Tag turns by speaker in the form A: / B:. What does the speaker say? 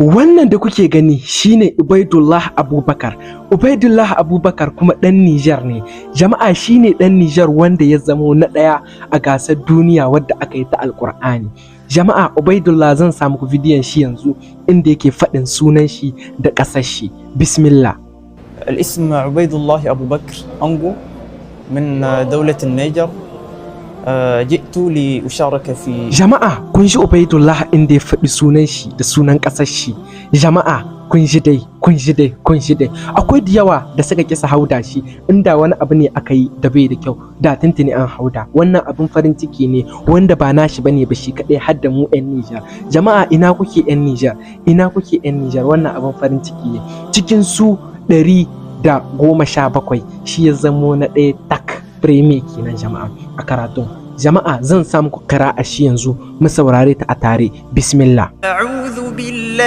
A: Wannan da kuke gani shine Ubaidullah Abubakar. Ubaidullah Abubakar kuma ɗan Nijar ne. Jama'a, shine ɗan Nijar wanda ya zamo na ɗaya a gasar duniya wadda aka yi ta Alƙur'ani. Jama'a, Ubaidullah, zan sa muku bidiyon shi yanzu inda yake faɗin sunan shi da ƙasar shi. Bismillah.
B: الاسم عبيد الله أبو بكر أنجو من دولة النيجر. جئت لأشارك في
A: Jama'a, kun ji Ubaidullah inda ya faɗi sunan shi da sunan ƙasar shi. Jama'a, kun ji dai, kun ji dai, kun ji dai. Akwai da yawa da suka kisa hauda shi, inda wani abu ne aka yi da bai da kyau, da tuntuni an hauda. Wannan abin farin ciki ne wanda ba nashi bane ba shi kaɗai, har da mu 'yan Nijar. Jama'a, ina kuke 'yan Nijar? Ina kuke 'yan Nijar? Wannan abin farin ciki ne. Cikin su 117, shi ya zamo na ɗaya tak, premier kenan, jama'a, a karatun. Jama'a, zan sa muku a shi yanzu, mu saurare ta a tare. Bismillah.
B: أعوذ بالله